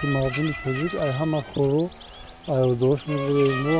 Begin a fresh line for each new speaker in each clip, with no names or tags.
Ки мардуми тоҷик ай ҳама хору айодош мебурем мо.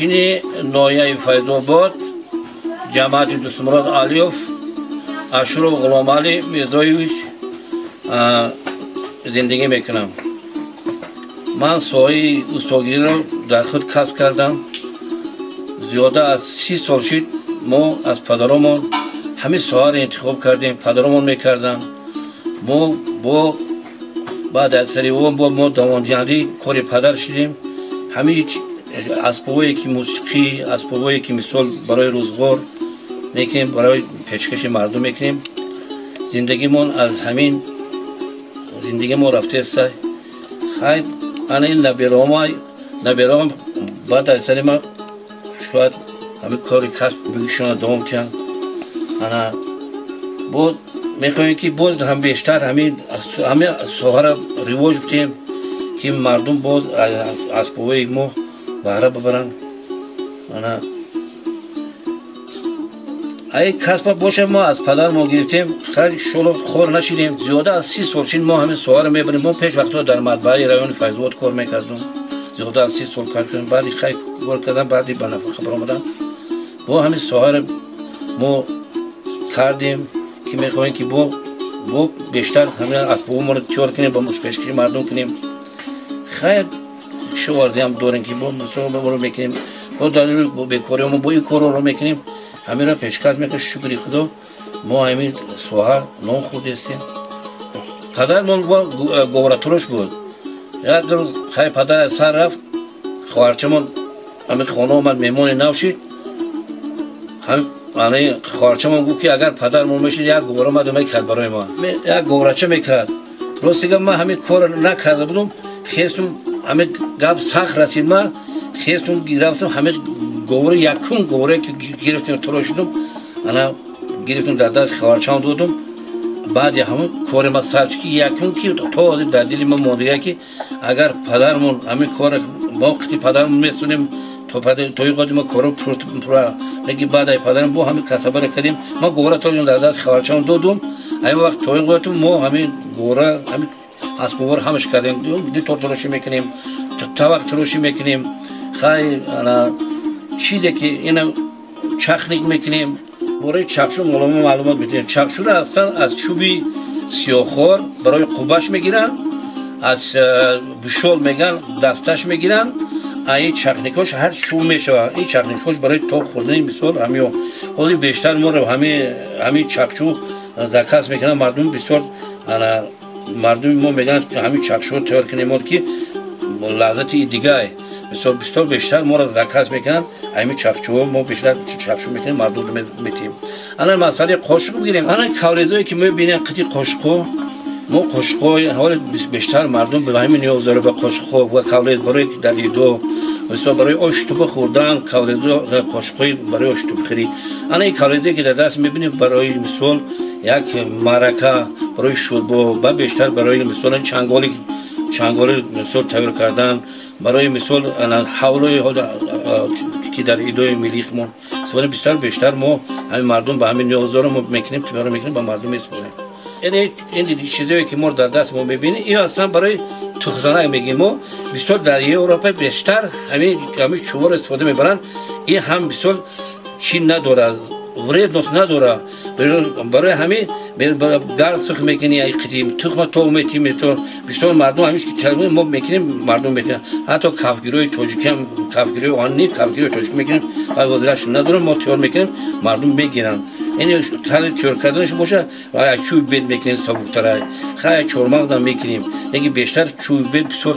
Сокини ноҳияи Файзобод, ҷамоати Дустмурод Алиёв, Ашуров Ғуломалӣ Мирзоевич зиндагӣ мекунам. Ман соҳаи устогириро дар худ касб кардам. Зиёда аз 30 сол шид мо аз падаромон ҳамин соҳаро интихоб кардем, падаромон мекарданд. Мо бо баъд аз сари о мо давомдиҳандаи кори падар шидем. Ҳамин асбобое ки мусиқӣ, асбобое ки мисол барои рӯзғор мекунем, барои пешкаши мардум мекунем. Зиндагимон аз ҳамин зиндагимон рафтааст. Хай, ана ин набераом баъд аз сари ма шояд ҳамин кори касб бигишона давом диҳанд. Ана боз мехоҳем ки боз ҳам бештар ҳамин соҳаро ривоҷ бидиҳем, ки мардум боз асбобҳои мо баҳра бибаранд. Ана ай касба боша мо аз падар мо гирифтем, хеле шоло хор нашидем. Зиёда аз 30 сол шид мо ҳамин соҳаро мебарем. Мо пеш вақтҳо дар матбааи райони Файзобод кор мекардем. Зиёда аз 30 сол кор кардем. Баъди хай кор кардан, баъди ба нафақа баромадан бо ҳамин соҳаро мо кардем, ки мехоҳем ки бо бештар ҳамин асбобҳоро тиёр кунем, ба пешкаши мардум кунем. Хайр, кишоварзиам дорем, ки бо мисол мекунем, бо дар бекориҳомо бо ин корҳоро мекунем, ҳаминро пешкаш мекунем. Шукри Худо, мо ҳамин соҳа нон хӯрдестем. Падармон говратурош буд. Як рӯз хай падар аз сар рафт, хоҳарчамон ҳамин хона омад, меҳмони нав шид. Хоҳарчамон гуфт, ки агар падармон мешид, як говра мада мекард барои ма, як говрача мекард. Рости гап, ман ҳамин корро накарда будум. Хестум, ҳамин гап сахт расид, ма хестум, рафтам, ҳамин говра, якум говрае ки гирифтем, турошидум, ана гирифтум, дар даст хоҳарчам додум. Баъди ҳамон кори ма сар ки якум ки то ҳозир дар дили ма мондага, ки агар падармон ҳамин кора мо қити падармон месунем, то иқоди ма коро пура. Лекин баъд ай падарам бо ҳамин касабаро кардем. Ма говра тоҷум дар даст хоҳарчам додум. Ҳамин вақт то иқоди мо ҳамин говра, ҳамин асбобҳоро ҳамаш кардем. Дутор турошӣ мекунем, тавақ турошӣ мекунем, хай ана чизе ки ина чахник мекунем. Бораи чақчӯ молома маълумот медиҳем. Чақчӯро аслан аз чӯби сиёхор барои қубаш мегиранд, аз бушол меган дасташ мегиранд. Ин чахникош ҳар чӯб мешавад. Ин чахникош барои тоб хӯрдани мисол ҳамиё. Ҳозир бештар моро ҳамин чақчӯ заказ мекунанд мардум бисёр. Ана мардуми мо мегӯянд, ҳамин чақчӯро тайёр кунем, ки лаззати дигай. Бисёр бисёр бештар моро заказ мекунанд ҳамин чақчӯҳо. Мо бештар чақчӯ мекунем, мардум метиҳем. Ана масъалаи қошуқ бигирем. Ана каврезое ки мебинем, қити қошуқҳо, мо қошуқҳо ҳоли бештар мардум ба ҳамин ниёз дорад, ба қошуқҳо ва каврез барои дар идо, мисол барои ош тупа хӯрдан, каврезо, қошуқҳои барои ош тупахӯрӣ. Ана ин каврезе ки дар даст мебинем, барои мисол як маърака, барои шӯрбо ва бештар барои мисол чанголи, чанголи мисол тайёр кардан, барои мисол ҳавлои ки дар идои миллии мо бисёр бештар мо ҳамин мардум ба ҳамин ниёз дорем, мо мекунем, тайёр мекунем, ба мардум месупорем. Ин чизое ки мо дар даст мо мебинем, ин аслан барои тухзанак мегӯем. Мо бисёр дар Европа бештар ҳамин чӯбҳоро истифода мебаранд. Ин ҳам бисёр чӣ надорад, вредность надорад. Барои ҳамин гар сух мекунӣ, тухма тов метим. Бисёр мардум ҳамин мо мекунем, мардум метиҳанд. Ҳатто кафгирои тоҷикиам, кафгирои оҳанни, кафгирои тоҷикӣ мекунем, вазираш надорам, мо тайёр мекунем, мардум мегиранд. Ин тари тайёр карданаш боша, чӯби бед мекунем, сабуктара. Хай, чормағзам мекунем, лекин бештар чӯби бед бисёр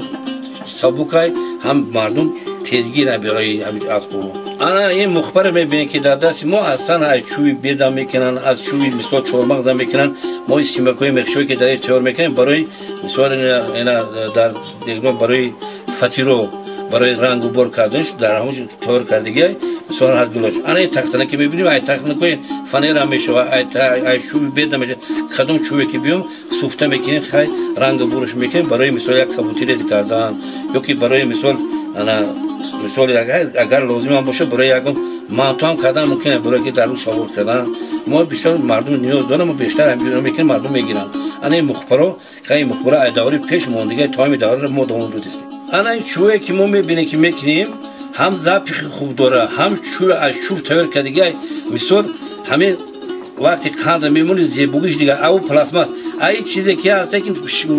сабукай, ҳам мардум тезгира барои асбоб. Ана ин мухбаре мебинем, ки дар дасти мо, аслан аз чӯби бедам мекунанд, аз чӯби мисол чормағзам мекунанд. Мо симакҳои мехчое ки дар ин тайёр мекунем, барои мисол ина дар барои фатиро, барои рангу бор карданаш дар ҳамон тайёр кардагиай, мисол ҳар гулош. Ана ин тахтана ки мебинем, ай тахтанакои фанера мешава, ай чӯби беда мешава. Кадом чӯбе ки биём, суфта мекунем, хай рангу бурш мекунем, барои мисол як кабутирез кардан ё ки барои мисол ана мисол агар лозим бошад, барои ягон мантуам кардан мумкин, барои ки дар рӯ шавор кардан. Мо бисёр мардум ниёз дорам, мо бештар ҳамин мекунем, мардум мегиранд. Ана ин мухбаро, хай ин мухбаро ай даври пеш мондига, то ҳамин даврро мо давом додистем. Ана ин чӯе ки мо мебинем, ки мекунем, Ҳам запахи хуб дора, ҳам чӯб аз чӯб тайёр кардагиай. Мисол, ҳамин вақти қанда мемонӣ, зебогиш дигар. Ав пластмасс ай чизе ки ҳаста, ки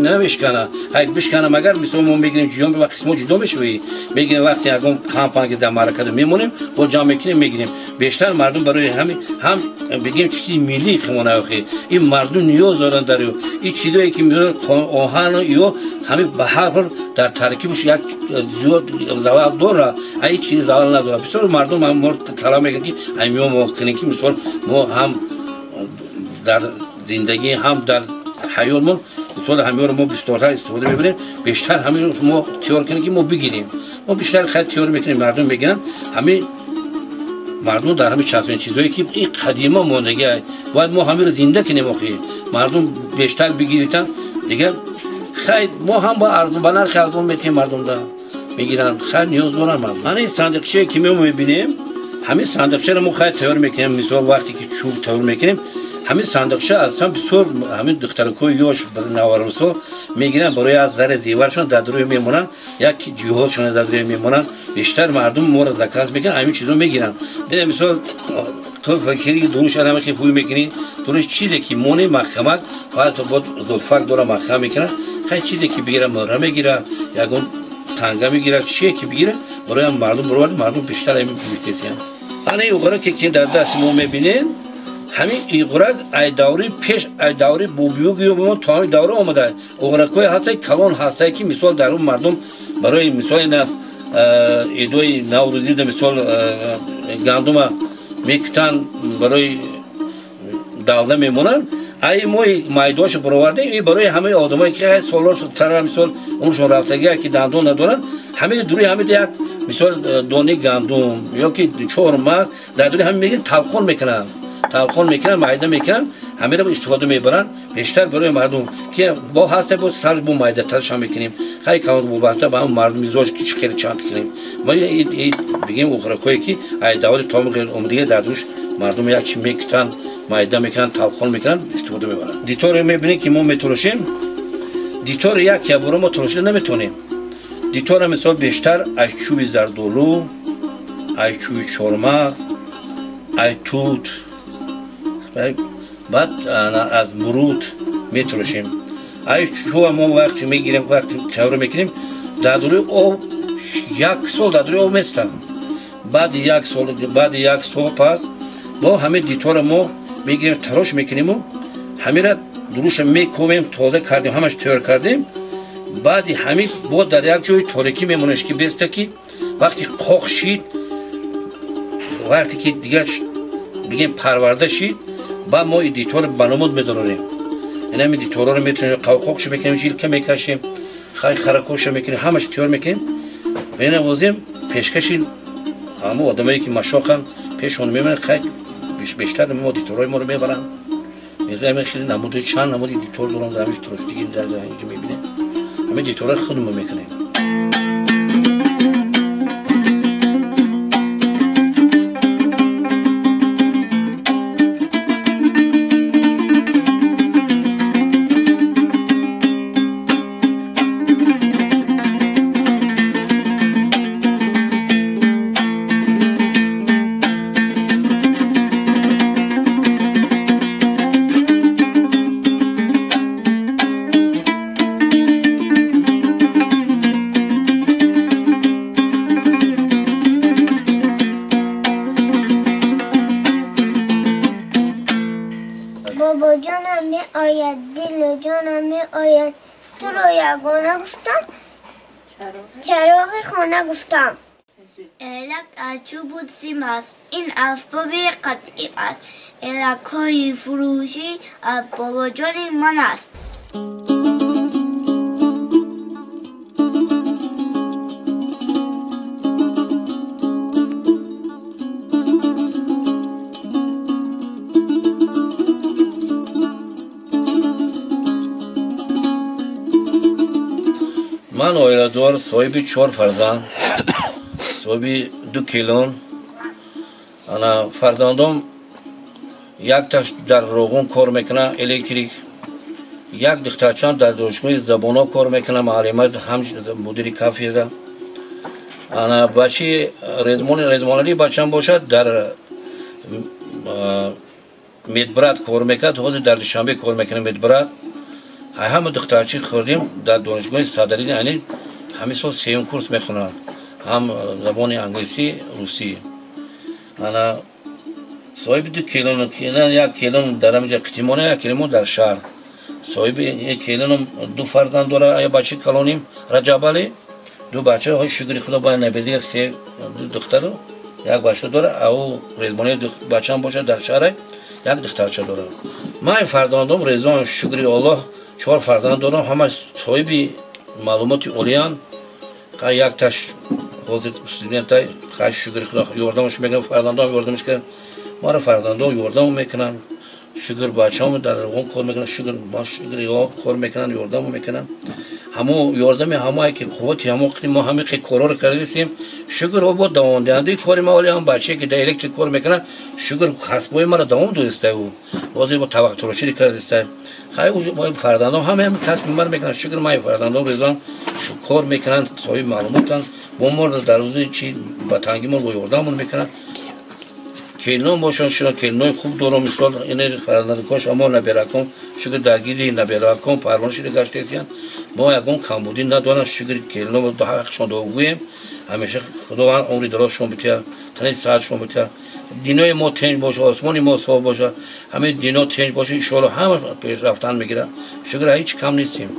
намешкана. Ай бишкана, магар мисол мо мегирем, ҷудо ва қисмо ҷудо мешавӣ, мегирем. Вақти ягон қанд ки дар маъракада мемонем, бо ҷамъ мекунем, мегирем. Бештар мардум барои ҳамин ҳам бигем чизи миллии химонаохи ин мардум ниёз доранд дар ин чизое ки оҳану ё ҳамин ба ҳар ҳол дар таркибаш як зиёд залал дора, ай чизи залал надорад. Бисёр мардум мо талаб мекунанд, ки аймиё мо кунем, ки мисол мо ҳам дар зиндагӣ, ҳам дар ҳаётмон мисол ҳамиёро мо бисёртар истифода мебарем. Бештар ҳамин мо тиёр кунем, ки мо бигирем. Мо бештар хайр тиёр мекунем, мардум мегиранд. Ҳамин мардум дар ҳамин часпен чизое ки ин қадима мондагӣ, бояд мо ҳаминро зинда кунем. Охи мардум бештар бигиританд дигар. Хайр, мо ҳам ба арзон, ба нархи арзон метиҳем, мардумда мегиранд. Хайр, ниёз доранд мардум. Ҳамин сандиқчае ки мо мебинем, ҳамин сандиқчаро мо хайр тайёр мекунем. Мисол, вақте ки чӯб тайёр мекунем, ҳамин сандиқча аслан бисёр ҳамин духтаракҳои ёш, наварусо мегиранд, барои аз зари зеваршон дар дурӯи мемонанд, як ҷиҳозшон дар дурӯи мемонанд. Бештар мардум моро заказ мекунанд, ҳамин чизо мегиранд. Бина, мисол, ту фикри дуруш ҳама ки ҳуй мекунӣ, дуруш чизе ки мони маҳкамак фақат бо зулфак дора маҳкам мекунад. Хай, чизе ки бигира, мӯра мегира, ягон танга мегира, чие ки бигира, барои мардум баровард. Мардум бештар ҳамин гирифтесиянд. Ана иғора ки дар дасти мо мебинем, ҳамин иғурак ай даври пеш, ай даври бубиюгиёмон то ҳамин давра омада. Уғуракҳое ҳастае, калон ҳастае, ки мисол дар он мардум барои мисол ин аст идои наврӯзида, мисол, гандума мекутанд, барои давла мемонанд. Ай мо майдоншо баровардем. И барои ҳамаи одамое ки солҳо тара, мисол, умршон рафтагия, ки дандон надоранд, ҳамаи дуруи ҳамида як мисол дони гандум ё ки чормағз дар дури ҳамин мегиранд, талқон мекунанд, талқон мекунанд, майда мекунанд, ҳамеро истифода мебаранд. Бештар барои мардум ки бо ҳаста, бо сар бо майдатаршам мекунем. Хай, калон вобаста ба ҳам мардум мизоҷ ки чӣ хеле чанд кунем. Ма бигем, уғракҳое ки ай даври томи омадига дар душ мардум як чи мекутанд, майда мекунанд, талқон мекунанд, истифода мебаранд. Диторе мебинем, ки мо метарошем. Дитори як ябора мо тарошида наметавонем. Дитора, мисол, бештар аз чӯби зардолу, аз чӯби чормағз, аз тут, баъд аз мурут метарошем. Ай чӯба мо вақте мегирем, вақте тайёр мекунем, дар дуруи об як сол дар дуруи об местанд. Баъди як сол, баъди як сол пас бо ҳамин дитора мо мегирем, тарош мекунему ҳамира дуруша мековем. Тоза кардем, ҳамаш тайёр кардем. Баъди ҳамин бо дар як ҷои торикӣ мемонеш, ки беста, ки вақти қоқ шид, вақте ки дигар бигем парварда шид, баъд мо дитора ба намуд медорорем. Ин ҳамин дитораро метавонем қавқоқша мекунем, жилка мекашем, хай, харакоша мекунем, ҳамаш тайёр мекунем, менавозем, пешкаши ҳамо одамое ки машоқанд пешон мемонанд. Хай, бештар мо дитораи моро мебаранд. Мезоям, хеле намуди, чанд намуди дитор дорам дар ҳамин трофтиги дар инҷо мебинем. Ҳамин дитора худмо мекунем.
Бобоҷонам меояд, дилу ҷонам меояд, туро ягона гуфтам, чароғи хона гуфтам. Элак аз чӯбу сим аст, ин асбоби қатъӣ аст. Элакҳои фурӯшӣ аз бобоҷони ман аст.
Ман оиладор, соҳиби чор фарзанд, соҳиби ду келон. Ана фарзандом якташ дар Роғун кор мекунад, электрик, як духтарчам дар донишгоҳи забонҳо кор мекунад, муаллима, ҳам мудири кафедра. Ана бачи Резмоналӣ бачам бошад, дар медбрат кор мекард, ҳозир дар Душанбе кор мекунад медбрат. Ҳама духтарчи хӯрдем дар донишгоҳи Садриддин Айнӣ ҳамин сол сеюм курс мехонад, ҳам забони англисӣ, русӣ. Ана соҳиби ду келон, як келон дар ҳаминҷа Қитимона, як келон дар шаҳр. Соҳиби келоном ду фарзанд дорад, як бачаи калоним Раҷабалӣ, ду бача, шукри Худо, ба наберига се ду духтару як бача дорад. Ау Резмонаи бачаам бошад, дар шаҳр як духтарча дорад. Ман фарзандом Резон, шукри Аллоҳ, чор фарзанд дорам, ҳама соҳиби маълумоти олиянд. Якташ ҳозир студентай, шукри Худо, ёрдамаш мекунам, фарзандом ёрдамаш кардам, маро фарзандом ёрдам мекунанд. Шукр, бачаам дар Роғун кор мекунанд, шукр, шукр кор мекунанд, ёрдам мекунанд. Ҳамо ёрдами ҳамое ки қуввати ҳамо мо ҳамин корҳоро кардастем. Шукр, бо давомдиҳандаи кори ма оли ҳам бачае ки дар электрик кор мекунад, шукр, касбҳои маро давом додистай. Ӯ ҳозир бо табақтарошӣ кардистай. Хай, фарзандом ҳама ҳами касби маро мекунанд. Шукр, ман фарзандом Резон кор мекунанд, соҳиби маълумотанд, бо мо дар рӯзи чи ба танги мо ёрдамон мекунанд. Келином бошанд, шуна келинои хуб дорам, мисол ин фарзандакош амо набераком, шукр, дар гирди набераком парвона шуда гаштаистанд. Мо ягон камбудӣ надорам, шукр, келином ҳаққшон дуогӯем. Ҳамеша Худованд умри дарозшон битиҳад, тани саҳатшон битиҳад, динои мо тинҷ бошад, осмони мо соф бошад, ҳамин дино тинҷ бошад, иншоалло ҳама пешрафтан мегирад. Шукр, ҳеҷ кам нестем.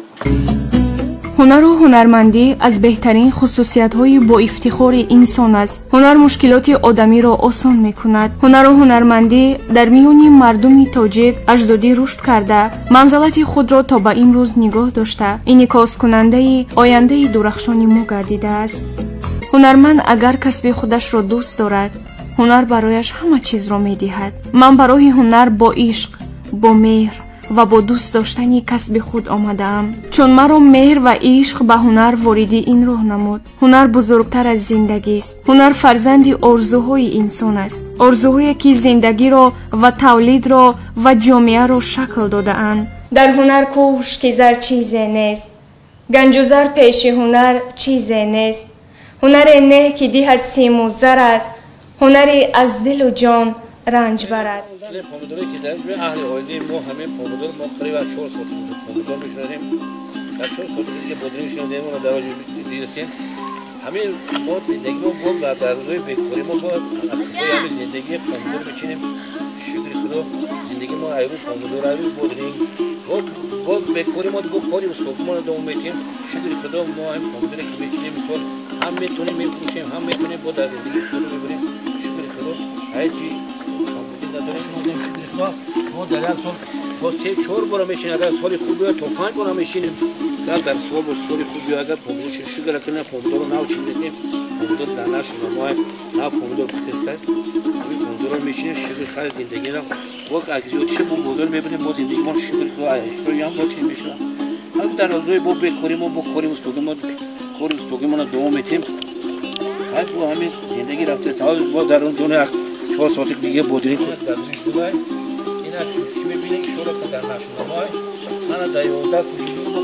Ҳунару ҳунармандӣ аз беҳтарин хусусиятҳои боифтихори инсон аст. Ҳунар мушкилоти одамиро осон мекунад. Ҳунару ҳунармандӣ дар миёни мардуми тоҷик аҷдодӣ рушд карда, манзалати худро то ба имрӯз нигоҳ дошта, инъикоскунандаи ояндаи дурахшони мо гардидааст. Ҳунарманд агар касби худашро дӯст дорад, ҳунар барояш ҳама чизро медиҳад. Ман ба роҳи ҳунар бо ишқ, бо меҳр ва бо дӯст доштани касби худ омадаам, чун маро меҳр ва ишқ ба ҳунар вориди ин роҳ намуд. Ҳунар бузургтар аз зиндагист. Ҳунар фарзанди орзуҳои инсон аст, орзуҳое ки зиндагиро ва тавлидро ва ҷомеаро шакл додаанд. Дар ҳунар кӯш ки зар чизе нест, ганҷу зар пеши ҳунар чизе нест. Ҳунаре не ки диҳад симу зарат, ҳунаре аз дилу ҷон ранҷ барад.
Помидоре ки дар аҳли оилаи мо ҳамин помидор мо қариб аз 4 сол помидор мешунадем, дар 4 сол ки бодринг шунадем, мо дар дидастем. Ҳамин мо зиндагӣ мо бо дар рӯзҳои бекорӣ мо бо ҳамин зиндагии помидор мечинем. Шукри Худо, зиндагии мо айрӯ помидор, айрӯ бодринг, бо бекорӣ мо бо кори устодмо давом метиҳем. Шукри Худо, мо ҳамин помидоре ки мечинем, мисол ҳам метавонем мефурӯшем, ҳам метавонем бо дар зиндагии худо мебарем. Шукри Худо, ҳеҷ камбудӣ надорем. Мо дар як сол бо 3-4 бора мешинем, агар соли хуб биёяд то 5 бора мешинем. Агар дар сол бо соли хуб биёяд, агар помидор шукр кунем, помидорро нав чинидем, помидор дар нашуна мо нав помидор пухтеста, ҳамин помидорро мешинем. Шукр, хайр, зиндагиро бо агзиётиша мо бозор мебинем, бо зиндагимон шукр Худо ҳам бо чиз мешавад. Ҳам дар рӯзҳои бо бекорӣ мо бо кори устогӣ мо кори устогимонро давом метиҳем. Хайр, бо ҳамин зиндагӣ рафта бо дар он ҷони 4 соати дига бодринг дар рӯи ина ки мебинед, ишора дар нашунамой мана дар 11 кӯшиши мо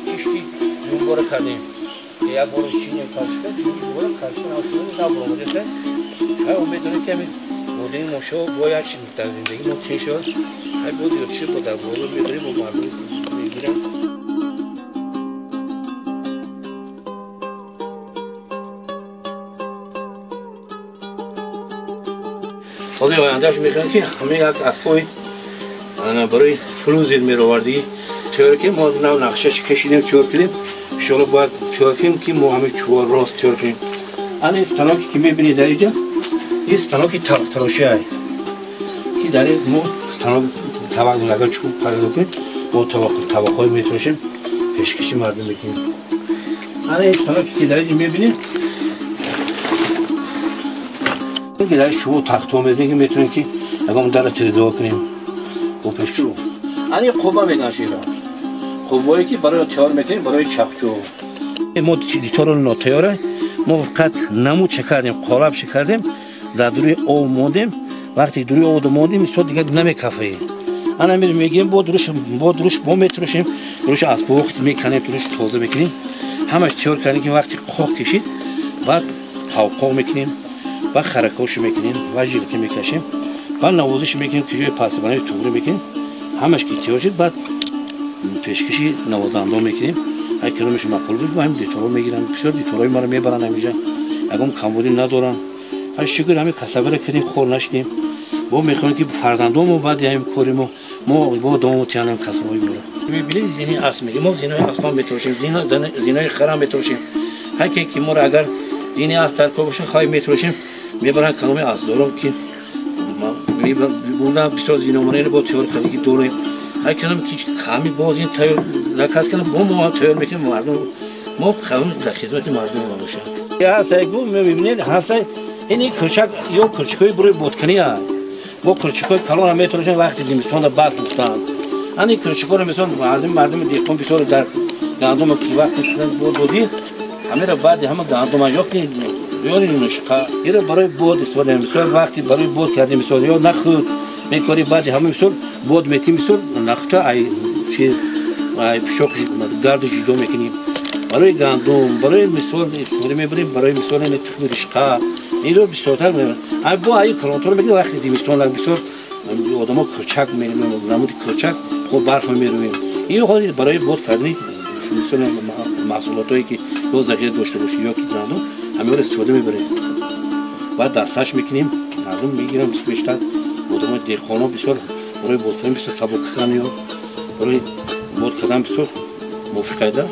кишти ҷунбора кардем. Як бор чинем кашка, ҷунбора кашка нашуна набаромадеста. Хай, умед дорем ки ҳамин бодринг мошо бо як чиз дар зиндагӣ мо тинҷ шавад. Хай, бо зиёдши бо дар бозор мебарем, бо мардум мегирам. Соли ояндааш мехоҳем ки ҳамин як асбоби барои фрунзер меровардӣ тайёр кунем. Мо нав нақшаш кашидем, тайёр кунем. Иншоалло бояд тайёр кунем ки мо ҳамин чӯбо рост тайёр кунем. Ана ин станоке ки мебинед дар инҷа, ин станоки табақтарошӣ ки дар ин мо станок табақ агар чӯб пайдо кунем, мо табақҳои метарошем, пешкаши мардум мекунем. Ана ин станоке ки дар инҷа мебинед, ки дар чӯбу тахтҳо мезанем, ки метавонем ки ягон дарра тирезаҳо кунем бо пешчӯб. Ана қуба мегӯянд шира, қубое ки барои тайёр мекунем барои чахчӯб. Мо диторо нотайёра, мо фақат намудша кардем, қолабша кардем, дар дуруи об мондем. Вақте дуруи об мондем, мисол дигар намекафаем. Ана мегирем, бо дуруш бо дуруш бо метарошем, дуруш аз боғ меканем, дуруш тоза мекунем, ҳамаш тайёр кардем ки вақте қоқ кашид, Баъд қавқоқ мекунем, баъд харакош мекунем, ва жилка мекашем, баъд навозиш мекунем, ки ҷои пастбанаи туғри мекунем. Ҳамаш ки тиёр шуд, баъд пешкаши навозандо мекунем. Ҳар кадомеш маъқул буд, ҳамин диторо мегиранд. Бисёр диторҳои маро мебаранд ҳаминҷа, ягон камбудӣ надорам. Ҳар шукр, ҳамин касабаро кардем, хор нашудем. Бо мехоҳем, ки фарзандонмо баъди ҳамин кори мо бо давом тиянам касбҳои моро. Мебинед, зини асп мегирем, мо зинои аспон метарошем, зинои харам метарошем. Ҳар ке ки моро агар зини асп дар кор боша, хоҳи метарошем, мебаранд каломи аспдорон, ки бурдан. Бисёр зиномонаро бо тайёр кардагӣ дорем. Ҳар кадом ки ҳамин боз ин тайёр заказ кардам, бо мо тайёр мекунем. Мардум мо дар хизмати мардум бошем. Ҳаста мебинед, ҳаста ин курчак ё курчакҳои барои бодканӣ аст. Бо курчакҳои калона метарошем, вақти зимистонда барф уфтанд. Ани курчакҳоро мисол мардуми деҳқон бисёр дар гандум вақти бод додӣ, ҳамеро баъди ҳама гандума ё ки ёни нушқа иро барои бод истифода. Мисол, вақти барои бод кардем, мисол, ё нахуд мекори, баъди ҳама мисол бод метим, мисол нахута ай чиз, ай пишоқ гарду ҷудо мекунем. Барои гандум, барои мисол истифода мебарем, барои мисол тухми ришқа инро бисёртар. Бо ай калонторо мегирем. Вақти зимистон бисёр одамо курчак, намуди курчак, бо барф мерӯем. Ин ҳозир барои бод кардани мисол маҳсулотое ки ё захира дошта бошӣ, ё ки гандум, ҳамеро истифода мебарем. Баъд дасташ мекунем, мардум мегирам бештар. Одамои деҳқонон бисёр барои бод кардан бисёр сабук кардан ё барои бод кардан бисёр мувофиқайда.